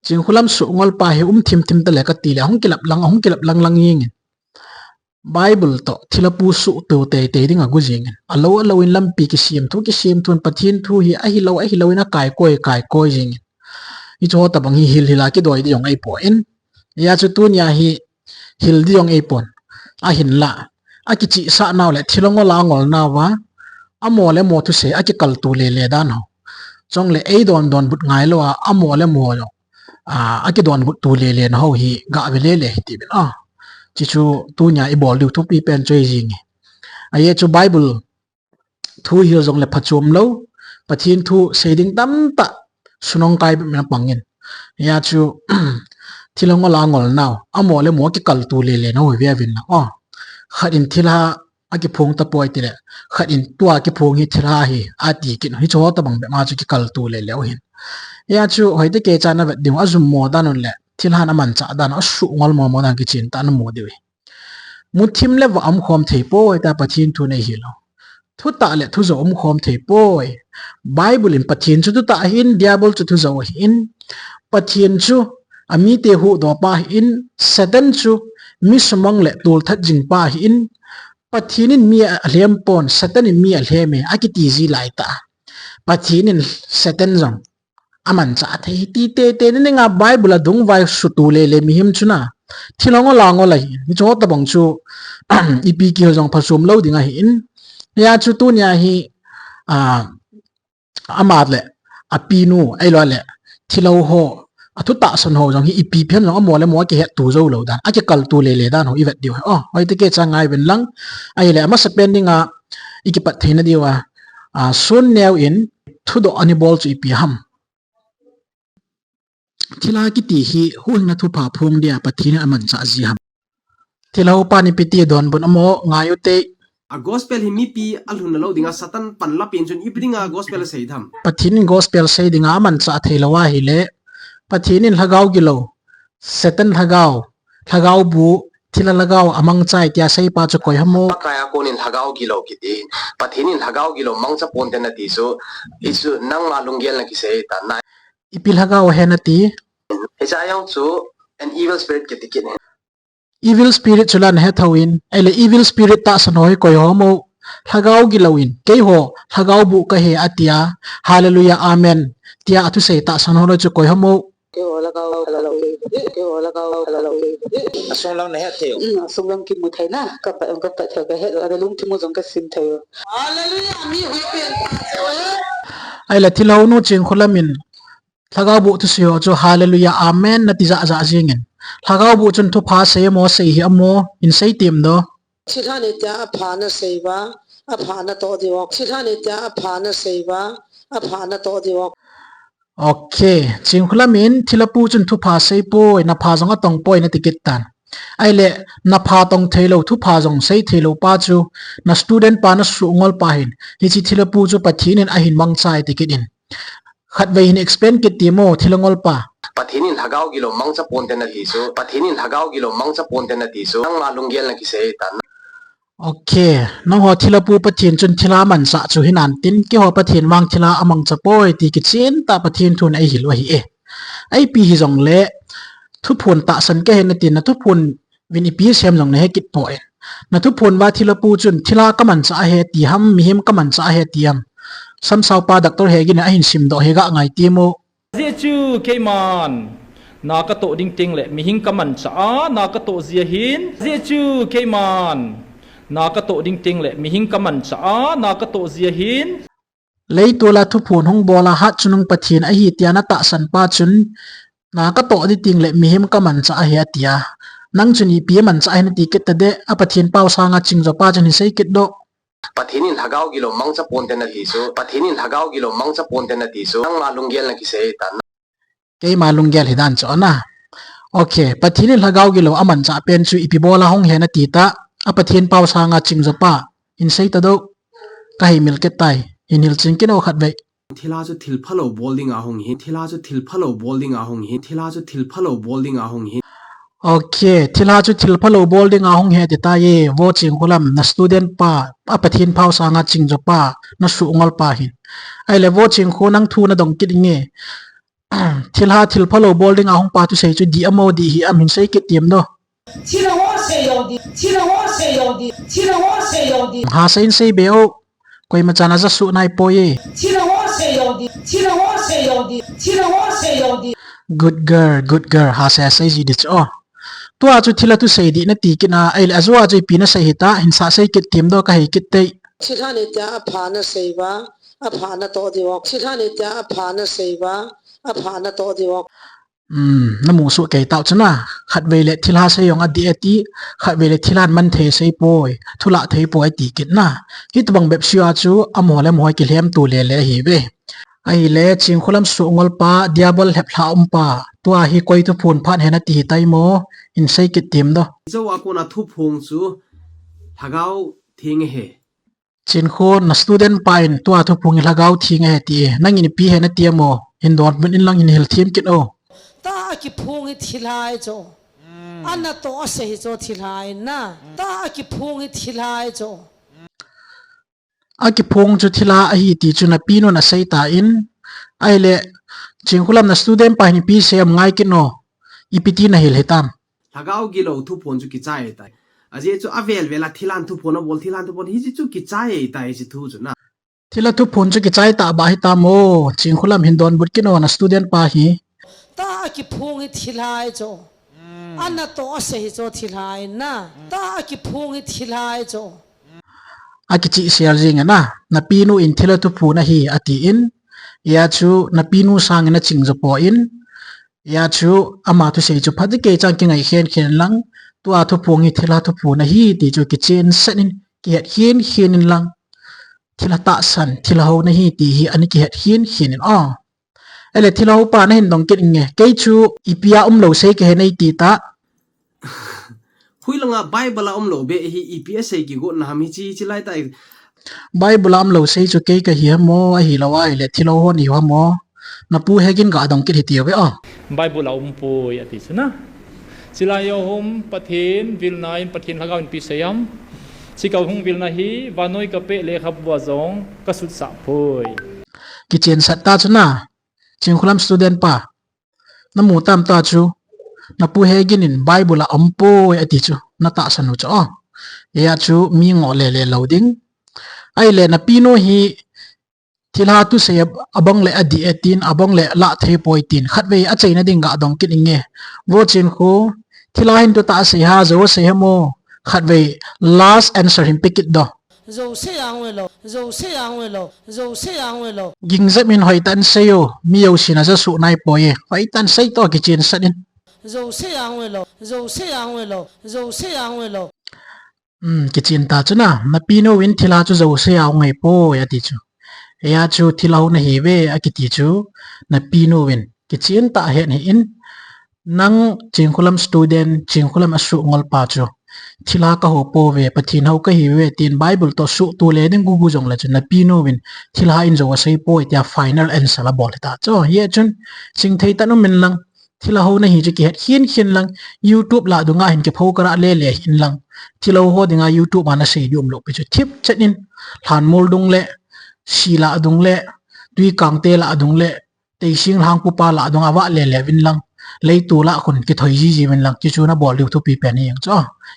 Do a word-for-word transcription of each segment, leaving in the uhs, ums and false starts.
Chingkhulam suhngolpa hi um thim thim tale kati le, ahung kilap lang, ahung kilap lang lang jingin. Bible toh thilha pu suhto teitei ding agu jingin. Alou, alou in lampi kisem thu, kisem thu in Pathen thu hi ahilou, ahilou in akai koi, kai koi jingin. Hichu ho tabang hi hil hil a kidoi ding jong ahipoi. Hijeh chun tunia hi hil ding jong ahipon. Ahinla, akichihsah nau le thilha ngol a ngol nauva, amo le amo thusei akikaltou lele dan ho. Chule eidon donbut ngailou a, amo le amo jong, a, akidonbut tou lele na ho hi gave lele hite uvin a. Hichu tunia ibol diu thupi pen chu ahi jing e. Ajeh chu Bible thu hil jongle phachom lou, Pathen thu sei ding tamtah sunung kai bep in apang in. Hijeh chun, thilha ngol a ngol nau, amo le amo kikaltou lele nau hi ve uvin lang. O, khat in thilha akiphong tapoi tile, khat in tua kiphong hi thilha hi, ati kit u. Hichu ho tabang bep ma chu kikaltou lele u ahin. Hijeh chun, hoitah kei chan avet diu, ajum mo dan u le, thilhan amanchah dan u, asuhngol mo mo dan kichen tah a namu diu ahi. Muthim le vah umkhom thei poi tia Pathen thun eihil u. Thutah le thujou umkhom thei poi. Bible in Pathen chu thutah ahin, Diabol chu thujou ahin. Pathen chu amite huhdoh pa ahin, Satan chu mi sumang le tolthat jing pa ahin. Pathen in mi alhem pon, Satan in mi alhem e, akiti ji laitah a, Pathen in Satan jong amanchah thei hi ti teitei na dinga Bible a dungvai suhtou lele mihem chu na. Thilha ngol a ngol ahin. Hichu ho tabang chu, ipi kihil jong phachom lou ding ahin. Hijeh chun tunia hi, a, ama le apinu, ahilou le thilha ho, athu tahsan ho jong hi ipi pen jong amo le amo akihetto jou lou dan, akikaltou lele dan ho ivet diu ahi. O, hoitah kei chan ngai uvin lang. Ahile amasapen dinga ikipat theina diuva, a, sun neo in thudoh ana bol chu ipi ham. Thilha kiti hi huhhingna thupha phong dia Pathen in amanchah ji ham. Thilha upa in ipi ti donbut amo ngai u te. A gospel hi mipi alhunna lou dinga Satan panla pen chun ipi dinga gospel asei tham. Pathen in gospel sei dinga amanchah thei lou ahile, Pathen in lhagao gilou, Satan lhagao, lhagao bu, thilha lhagao amangchai tia seipa chu koi ham o. Pakai a kon in lhagao gilou kiti, Pathen in lhagao gilou mangcha ponte nati chu, hichu nangma lunggel na kisei tan a. Ipi lhagao ahi nati? Hiche a jong chu an evil spirit kiti kit in. Evil spirit chu la nahe thou in, ahile evil spirit tahsan ho hi koi ho ham o, lhagao gilou in, keiho, lhagao bu kahi atia, hallelujah, amen, tia athusei tahsan ho loi chu koi ham o. Keiho lhagao lhagao, keiho lhagao lhagao. Asung lang nahe thei u. Um, asung lang kimu thei na, kapat, kapat thei, kahet, ana lungthim u jong kasim thei u. Hallelujah, mi hui pen. Ahile thilha nu Chingkholam in, lhagao bu thusei ho chu hallelujah, amen nati jahjah jingin. Lhagao bu chun thupha sei amo, sei hih amo, in sei tem do. Thilha ni tia apha nasei uva, apha natoh diu. Thilha ni tia apha nasei uva, apha natoh diu. Ok, Chingkholam in thilha pu chun thupha sei poi, napha jong atong poi nati kit tan. Ahile, napha tong thei lou, thupha jong sei thei lou pa chu, na student pa, nasuhngol pa hin, hiche thilha pu chu Pathen in ahin mangchai ti kit in. Khatvei hin explain kit temo, thilha ngol pa. Pathen in lhagao gilou mangcha ponte nati chu, Pathen in lhagao gilou mangcha ponte nati chu, nangma lunggel na kisei tan. Ok, nangho thilha pu Pathen chun thilha amanchah chu hinan tin, keiho Pathen vang thilha amangcha poi ti kichen tah a Pathen thun eihil u ahi e. Ipi hijongle, thuphon tahsan kahi nati na thuphon vin ipi sem jong nahe kit poi. Na thuphon uva thilha pu chun thilha kamanchah ahi ti ham, mihem kamanchah ahi ti ham. Samsao pa Doctor Hegin in ahin simdoh hi ga ngai temo. Ajeh chu keiman na katoh ding teng le mihing kamanchah a, na katoh jeh ahin. Ajeh chu keiman na katoh ding teng le mihing kamanchah a, na katoh jeh ahin. Leitol a thuphon hung bol a hatchungnung Pathen ahi tia natahsan pa chun, na katoh ding teng le mihem kamanchah ahi atia. Nang chun ipi amanchah ahi nati kit tade, a Pathen pao sanga chingjo pa chun hin sei kit doh. Pathen in lhagao gilou mangcha ponte nati chu, Pathen in lhagao gilou mangcha ponte nati chu, nangma lunggel na kisei tan. Keima lunggel hidan chu ana. Ok, Pathen in lhagao gilou amanchah pen chu ipi bol a hung ahi nati ta, a Pathen pao sanga chingjo pa, hin sei ta doh. Kahe mil kit tai, hin hilchen kit o khatvei. Thilha chu thil phalou bol dinga hung ahi, thilha chu thil phalou bol dinga hung ahi, thilha chu thil phalou bol dinga hung ahi. Ok, thilha chu thil phalou bol dinga hung ahi ati tai e, vo Chingkholam na student pa, a Pathen pao sanga chingjo pa, nasuhngol pa hin. Ahile vo Chingkho nang thu nadong kit inge. Thilha thil phalou bol dinga hung pa thusei chu dih amo dih hih am hin sei kit tiem do. Thilha ho sei jong dih, thilha ho sei jong dih, thilha ho sei jong dih. Ha sei in sei be o. Koima chan a ja suh nai poi e. Thilha ho sei jong dih, thilha ho sei jong dih, thilha ho sei jong dih. Good girl, good girl. Ha sei sei ji dih chu o. Tua chu thilha thusei dih nati kit na, ahile ajou a chu ipi nasei hita, hin sa sei kit tiem do ka hei kit tei. Thilha ni tia apha nasei uva, apha natoh diu. Thilha ni tia apha nasei uva, apha natoh diu. Hmm, namu soh kei tau chu na. Khatvei le thilha sei jong adih e ti, khatvei le thilha man thei sei poi, thulah thei poi ati kit na. Hitobang bep seiyu a chu amaho le amaho kilhem to lele ahi ve. Ahile, Chingkholam Suhngol pa, Diabol lheplha um pa, tua hi koi thuphon phat hen ati hitai mo, hin sei kit tiem do. Jou a kona thuphon chu Lhagao Theng ahi. Chinkho, na student pa in tua thuphon hi Lhagao Theng ahi ti e, nangin ipi hen ati amo, hin donbut in lang hin hil thiem kit o. Tua akiphong hi thilha ahi chu. Anatoh asei hi chu thilha ahi na. Tua akiphong hi thilha ahi chu. Akiphong chu thilha ahi ti chu napinun asei tan, ahile, Chingkholam na student pa hin ipi sei am ngai kit no, ipi ti nahil hitam. Lhagao gilou thuphon chu kichai tai. Ajeh chu avel vel a thilhan thuphon abol, thilhan thuphon hiche chu kichai tai hiche thu chu na. Thilha thuphon chu kichai tah ba hitam o, Chingkholam hin donbut kit no na student pa hi. Tua akiphong hi thilha ahi chu. Anatoh asei hi chu thilha ahi na. Tua akiphong hi thilha ahi chu. Akichihsel jing e na, napinu in thilha thuphon ahi atin, hia chu napinu sangin aching jo poi, hia chu ama thusei chu phatecha kingai khen khen lang, tua thuphon hi thilha thuphon ahi ti chu kichen set in, kihet khen khen in lang, thilha tahsan, thilha hou nahi ti hi ana kihet khen khen in o. Ahile thilha hou pa nahin dong kit inge. Kei chu ipi a umlou sei kahe nei ti ta. Hoilanga Bible a umlou beh hi ipi a sei kigot na ham hiche, hiche lai ta. Bible a umlou sei chu kei kahi ham o, ahilou ahile thilha hou hon ihi ham o. Napu Hegin ga dong kit hiti uve o. Bible a umpoi ati chu na. Chilai jou hung Pathen vilna in Pathen Lhagao in ipi asei am. Chikah hung vilna hi vannoi kapeh lekhabu a jong kasutsah poi. Kichen set ta chu na. Chingkholam student pa. Namu tam ta chu. Napu Hegin in Bible a umpoi ati chu. Natahsan u chu o. Hia chu mi ngoh lele lou ding. Ahile napinu hi thilha thusei abang le adih e tin, abang le lah thei poi tin. Khatvei achaina ding ga dong kit inge. Vo Chinkho, thilha hin thutah asei ha, jou asei ham o. Khatvei last answer hin pe kit do. Jou sei a hung e lou, jou sei a hung e lou, jou sei a hung e lou. Ging jep in hoitah in sei o, mi jousen aja suh nai poi e. Hoitah in sei to kichen set in. Jou sei a hung e lou, jou sei a hung e lou, jou sei a hung e lou. Hmm, kichen ta chu na, napinu in thilha chu jou sei a hung e poi ati chu. Hia chu thilha hou nahi ve akiti chu, napinu in kichen tah a ahet hih in, nang Chingkholam student, Chingkholam a Suhngol pa chu, thilha kahou pouve, Pathen hou kahiuve tin Bible toh suhto le ding gugu jongle chu, napinu in thilha in jou asei poi tia final answer abol hita chu. Hia chun, chingthei tah in um in lang, thilha hou nahi chu kihet khen khen lang, YouTube lah dunga hin kipho kara lele hih in lang, thilha hou ho dinga YouTube a nasei diu umlou pi chu thip chet in, lhanmol dung le, si lah dung le, tui kangte lah dung le, teising lhangpu pa lah dung a vah lele uvin lang, leitu lah khun kithoi jiji uvin lang, chuchu nabol diu thupi pen hi jeng chu.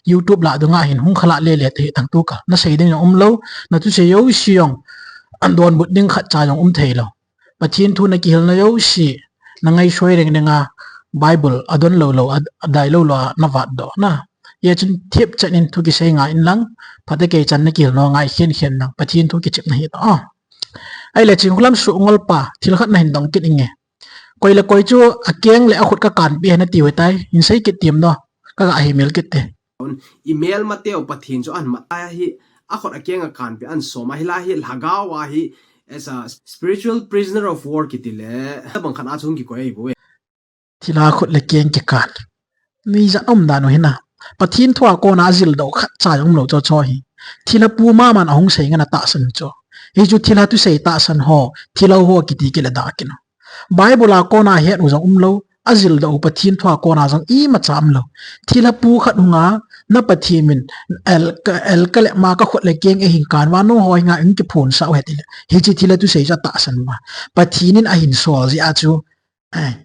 YouTube lah dunga hin hung khalah lele te hi tang tukal. Nasei ding jong umlou, nathusei jouse jong, an donbut ding khatcha jong um thei lou. Pathen thu nakihilna jouse, nangaisoi reng renga, Bible adon lou lou, a, adai lou lou a navat doh na. Hia chun thip chet in thu kisei ngai in lang, phatecha nakihil no ngai khen khen lang, Pathen thu kichep nahi ta. Ahile Chingkholam Suhngol pa, thil khat nahin dong kit inge. Koi le koi chu akeng le akhut kakanpeh hen ati uve tai, hin sei kit tiem do, kaga himil kit te. Email mateu Pathen chu ahin mat ahi, akhut akeng akanpeh ahin som ahi, hilai hi Lhagao a hi, as a spiritual prisoner of war kiti le, tabang khat a chu hung kikoi ahi bou e. Thilha khut le keng kikan. Nuijat um dan u hi na. Pathen thu a kona ajil doh khatcha jong umlou chu chu hi. Thilha pu maman ahung sei ngen atahsan u chu. Hichu thilha thusei tahsan ho, thilha ho kiti kile da kit u. Bible a kona het u jong umlou, ajil doh u Pathen thu a kona jong imacha umlou. Thilha pu khat hunga, na Pathen min, el ka, el ka le ma kakhut le keng eihin kan uva, nangho hinga eihin kiphonsah u ahi tile. Hiche thilha thusei chu atahsan uva. Pathen in ahin sol jeh a chu,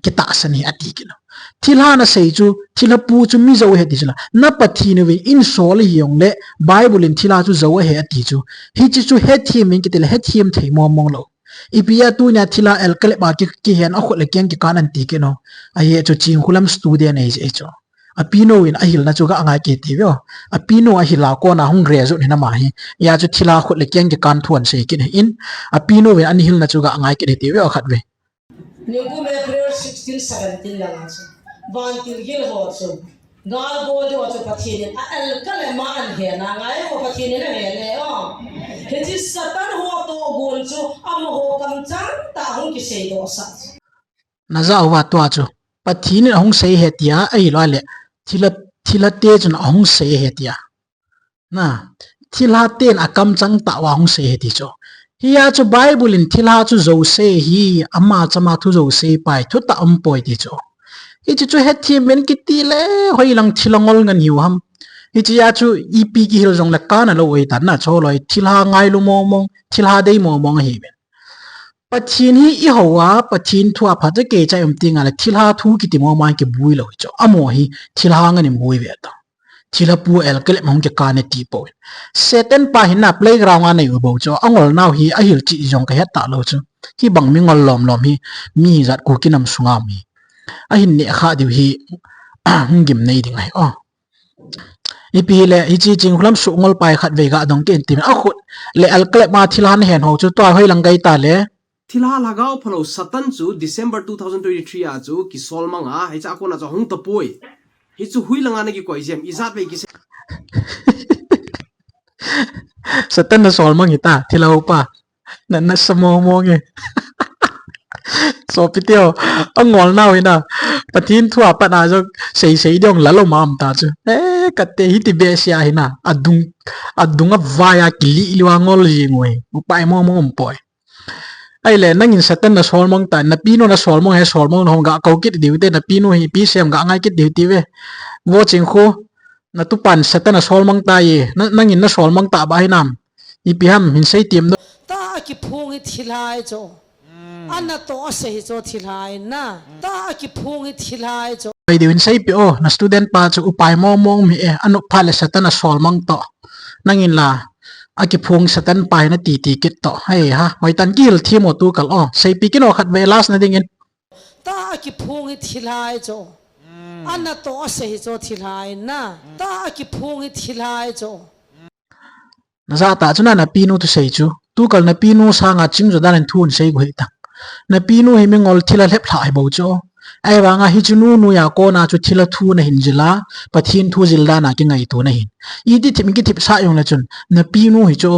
kitahsan ahi ati kit lou. Thilha nasei chu, thilha pu chu mi jou ahi ti chu la. Na Pathen uvin einsol ahi jongle, Bible in thilha chu jou ahi ati chu. Hiche chu hethem in kiti le hethem thei mong mong lou. Ipi a tunia thilha el kalep a ki, kihen a khut le keng kikan an ti kit lou. Ahi chu Chingkhulam student ahi chu. Apinu in ahilna chu ga ngai kit ti ve o. Apinu ahil a kona hung graduate hi na ma hi. Hia chu thilha khut le keng kikan thu an sei kit in. Apinu in ana hilna chu ga ngai kit ti ve o khat ve. Ningkum April sixteen seventeen langa chu. Vantil gil ho chu. Gal bol ho chu Pathen in a el kalep a an hen a ngai ho Pathen in a hen e o. Hiche Satan ho toh gon chu amaho kamchang tah a hung kisei doh sah chu. Na ja uva tua chu. Pathen in ahung sei ahi tia, ahilou le. Thilha, thilha te chun ahung sei ahi tia. Na, thilha ten akamchang tah uva hung sei ahi ti chu. Hia chu Bible in thilha chu jouse ahi, ama chama thu jouse pai, thutah umpoi ti chu. Hiche chu hethem in kiti le, hoilang thilha ngol ngen hiu ham. Hiche a chu ipi kihil jongle kana lou ahi ta na, chu loi thilha ngailu mong mong, thilha dei mong mong ahi ve. Pathen hi i hou a, Pathen thu a phatah kei cha um ti nga le thilha thu kiti mong mong kibui lou hi chu. Amaho hi thilha ngen in bui ve ta. Thilha pu el kalep a hung kikan e ti poi. Satan pa hin na playground a nei u bou chu. Angol nau hi ahil chi jong ka het ta lou chu. Hibang mi ngol lom lom hi mi hijat Kuki nam sunga mi. Ahin neh kha diu hi hung gimnei ding ahi o. Ipi le, hiche Chingkhulam suh ngol pai khat vei ga dong kit in ti min. A khut le el kalep a thilha na hen ho chu tua hoilang gai ta le. Thilha lhagao phalou Satan chu December two thousand twenty-three a chu kisol mang a, hiche a kona chu hung tapoi. Hichu hoilang a na kikoi jem, ijat vei kisei. Satan na sol mang hita, thilha upa. Na, na sa mong mong e. Sopi teu, angol nau hi na. Pathen thu a pat na jong sei sei ding la lou mam ta chu. Eh, kate hiti behseh ahi na. Adung, adung a vai a kili liu a ngol jing u hi. Upai mong mong umpoi. Ahile, nangin Satan na sol mang ta, na pinu na sol mang he sol mang na hung ga kau kit diu te, na pinu hi ipi sem ga ngai kit diu ti ve. Vo Chingkhu, na tupan Satan na sol mang ta ye, na, nangin na sol mang ta ba hi nam. Ipi ham, hin sei tiem doh. Ta a kiphung hi thilha ahi chu. Ana toh a sei hi chu thilha ahi na. Ta a kiphung hi thilha ahi chu. Pai diu hin sei pi o, na student pa chu upai mong mong mi e, anu pha le Satan na sol mang toh. Nangin la, a kiphung Satan pa hi na ti ti kit toh. Hei ha, hoi tan kihil thiem o tu kal o. Sei pi kit o khat ve last na ding in. Ta a kiphung hi thilha ahi chu. Ana toh a sei hi chu thilha ahi na. Ta a kiphung hi thilha ahi chu. Na ja ta chu na, na pinu thusei chu. Tu kal na pinu sanga ching jo dan in thu hin sei gu hei ta. Na pinu hi mi ngol thilha lhep lha ahi bou chu. Ahivanga hiche nu noiya kona chu thilha thu na hin jil a, Pathen thu jil dan a kingaito na hin. Iti thip kithip sa jong le chun, na pinu hi chu.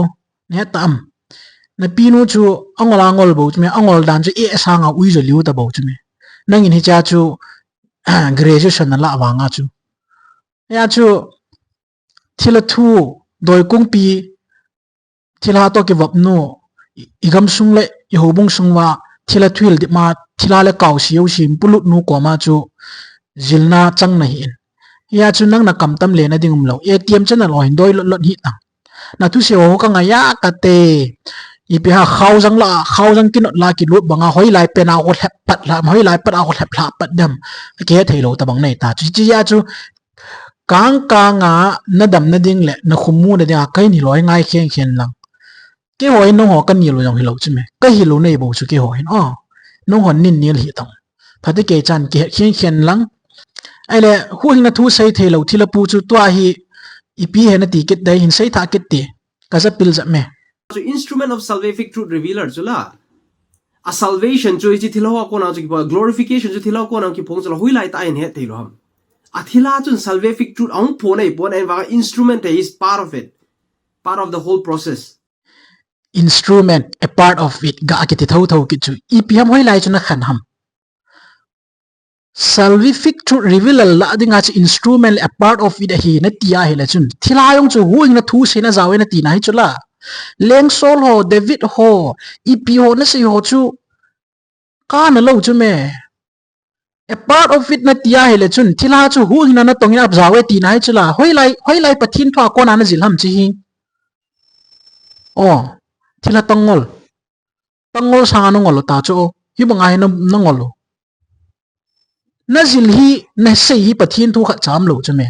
Na het ta am. Na pinu chu angol angol bou chu me, angol dan chu e sanga ui jo liu ta bou chu me. Nangin hiche a chu graduation na la vanga chu. Hia chu thilha thu, doi kungpi, thilha toh kivop nu, i, i gamsung le i houbung sung uva, thilha thu hil dip ma, thilha le kau si u si, pulut nu koma chu, jilna chang na hi in. Hia chu nang na kam tam le na ding um lou. A T M channel o hin doi lot lot hi tang. Na thusei ho ka ngai a kate. Ipi ha khaojang la, khaojang kinot la kilut banga hoilai pen a ho lhep pat la, hoilai pat a ho lhep lha pat dem. Kihe thei lou ta bang nei ta. Chu, chu hia chu, Kang kang a na dam na ding le na khum mu na ding a ka hin hilou ngai khen khen lang. Keiho hin nangho ka nil u jong hilou chu me. Ka hil u nei bou chu keiho hin. Oh, nangho nin nil hi tang. Phatah kei chan kihe khen khen lang. Ahile, huhhingna thu sei thei lou thilha pu chu tua hi ipi he na ti kit dai hin sei tha kit ti. Ka ja pil ja me. Chu instrument of salvific truth revealer chu la. A salvation chu hiche thilha ho a kona chu kiphong, glorification chu thilha ho a kona kiphong chu la, hoilai tah a hin het thei lou ham. A thilha chun salvific truth ahung phong ahi pon, ahivanga instrument ahi, is part of it. Part of the whole process. Instrument, a part of it, ga kiti thotho kit chu. Ipi ham hoilai chu na khen ham. Salvific truth revealer la dinga chu instrument le a part of it ahi na ti ahile chun. Thilha jong chu huhhingna thu seina jao e na tina hi chu la. Lengsol ho, David ho, ipi ho na sei ho chu. Kana lou chu me. A part of it na ti ahile chun. Thilha chu huhhingna na tongin a jao e tina hi chu la. Hoilai, hoilai Pathen thu a kona na jil ham chi hi. Oh, thilha tangol. Tangol sanga na ngol u ta chu. Hibanga hi na, na ngol u. Najil hi, nasei hi Pathen thu khat cha umlou chu me.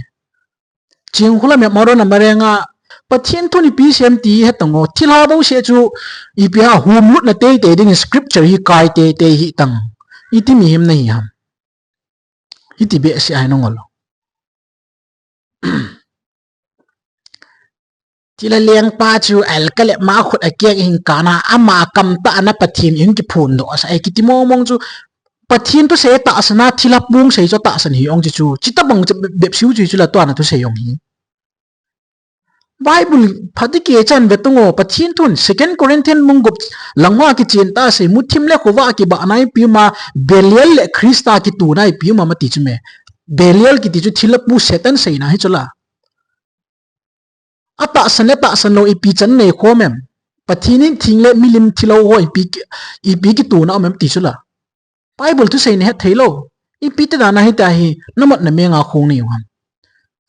Chingkhulam a Moreh a Moreh a Pathen thu in ipi asei em ti hi hetang o. Thilha bouseh chu ipi ham, humlutna teitei dingin scripture hi kai teitei hitang. Iti mihem nahi ham. Hiti behseh ahi nangol. Thilha lengpa chu alkale ma khut akeng hin kana ama kamtah na Pathen in kiphondoh asah e kiti mong mong chu Pathen thusei tahsan a thilha pu hung sei chu tahsan hi ong chu chu. Chutobang chu bep siu chu chu la tua na thusei ong hi. Bible phatechan ve tang o, Pathen thun Second Corinthians bung gup lang hoa kichen tah sei, muthim le khovah kibahna ipi um a, Belial le Christa kitohna ipi um a mati chu me. Belial kiti chu thilha pu Satan seina hi chu la. Atahsan le tahsan lou ipi chan nei khom em. Pathen in thing le milim thilha ho ipi ki, ipi kitohna um em ti chu la. Bible thusei nahet thei lou. Ipi ti dan a hitia hi, namat na menga khong nei u ham.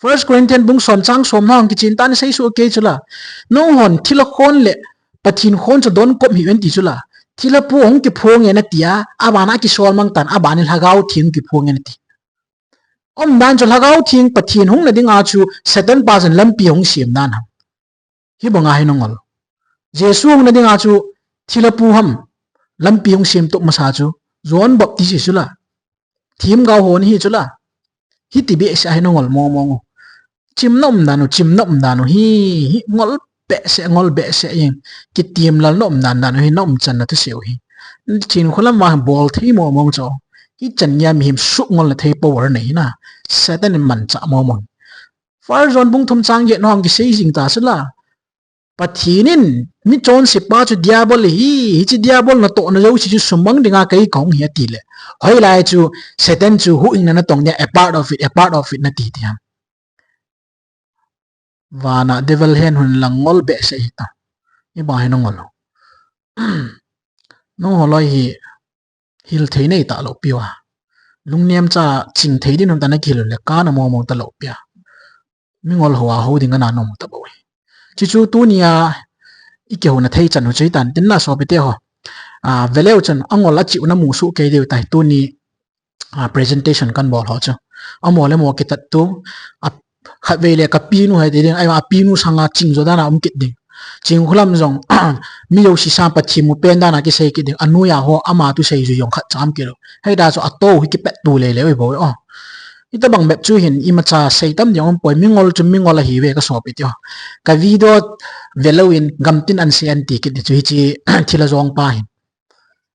First Corinthians bung som chang som na hung kichen tah na sei suh kei chu la. Nangho thilha khon le Pathen khon chu don kop hih un ti chu la. Thilha pu hung kiphong e nati a, abana kisol mang tan, abana Lhagao Theng kiphong e nati. Umdan chu Lhagao Theng Pathen hungna dinga chu Satan pa chun lampi hung sem dan ham. Hibanga hi nangol. Jesu hungna dinga chu thilha pu ham lampi hung sem toh masa chu John Baptist hi chu la. Themgao ho hi chu la. Hiti behseh ahi nangol mong mong u. Chimna umdan u, chimna umdan u hi, hi ngol behseh, ngol behseh ing. Kitimlal na umdan dan u hi na umchan na thusei u hi. Chingkhulam a bol thei mong mong chu. Hichan geiya mihem sungol na thei power nei hi na. Satan in manchah mong mong. First John bung thum chang get na hung kisei jing ta chu la. Pathen in michonse pa chu Diabol ahi, hiche Diabol natohna jouse chu sumang dinga kei kahung ahi ati le. Hoilai chu Satan chu huhhingna natong dia, a part of it, a part of it nati ti ham. Vana devil hen hun lang ngol behseh hita. Iba hi nangol. Nangho loi hi hil thei nei talou piu a. Lungnem cha ching thei din hon ta na kihil le kana mong mong talou pia. Mingol ho a ho ding ana nom tabou hi. Chuchu tunia i kihouna thei chan u chu hitan tin na sopite ho. A, veleu chun angol a chiu na musuh kei diu tai tuni, a, presentation kan bol ho chu. Amo le mo kitat tu, a, khatvei le ka pinu hai ti ding, ai ma pinu sanga ching jo dan a um kit ding. Chingkhulam jong, mi jouse sang Pathen mu pen dan a kisei kit ding, anoi a ho ama thusei ju jong khat cha um kit lou. Hei da chu ato hi kipet tu lele oi bou o. Hitabang bep chu hin imacha sei tam ding um poi, mingol chu mingol ahi ve ka sopite ho. Ka video velou in gamtin an sei an ti kit ding chu hiche thilha jong pa hin.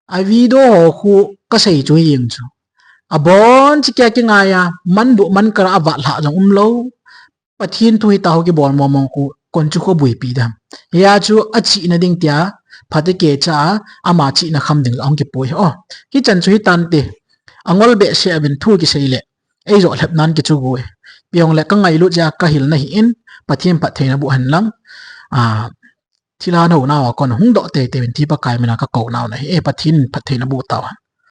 A video ho khu kasei chu hi jeng chu. Abon chikei a kingai a, man duh man kar a vat lhah jong umlou. Pathen thu hita ho kibol mong mong khu, kon chu kho buipi dam. Hia chu achihna ding tia, phatecha a, ama chihna kham ding jong kipui. O, hichan chu hitante. Angol behseh uvin thu kisei le. Eijoh lhep nan kichu gui. Piong le ka ngailut jeh a kahil na hi in, Pathen phattheina boh hen lang. A, thilha nau nau a kon hung doh teitei uvin ti Pakai mina ka kou nau na hi. E Pathen phattheina boh tau hen.